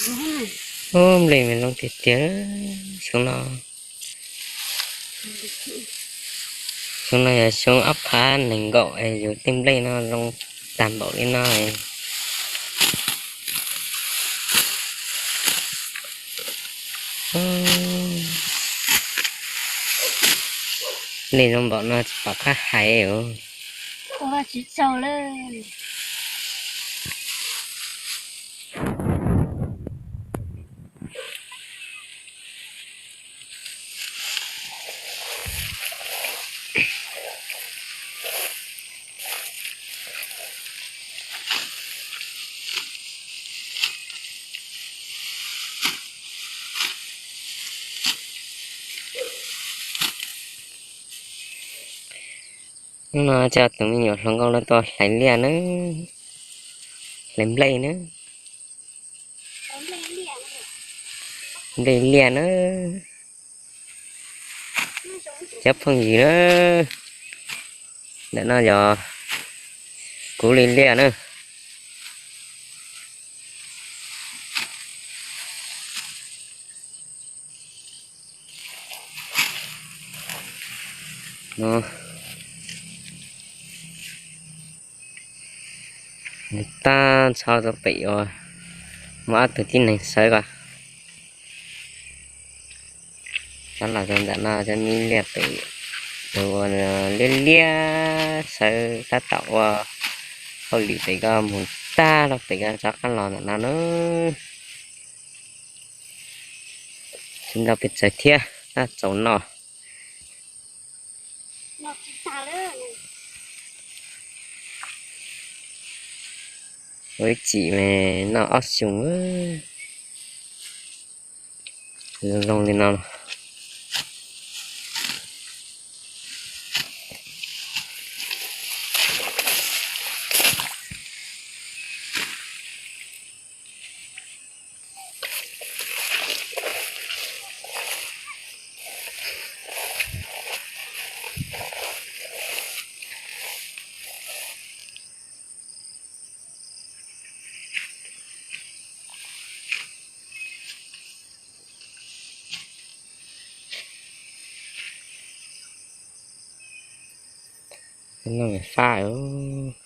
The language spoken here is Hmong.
Ub, nplej me loj tiag tiag. Xyoo no, xyoo no yog xyoo ob phav nees nkaum es yus tej nplej no zoo tag npaum li no. Nplej zoo npaum no tsis pom qab hais os. Hnub no coj tus me nyuam hluas nkauj no tuaj hlais liaj na, hlais nplej na, nplej liaj na. Cov phooj ywg na, ntawm no yog kuv li liaj na. Nws tab ntxhov rau pem uas muaj ob tug tib neeg sawv ko. Rov los rau ntawm no cov me liaj pem, tus uas liab liab sawv tab tom ua hauj lwm pem ko mus tag rau pem ko rov qab los ntawm no na. Tsis nrog peb txawg thiab, tab txaus noj. Ua ib txhij mas noj ob xyoos zoo zoo li no. Noj fab os.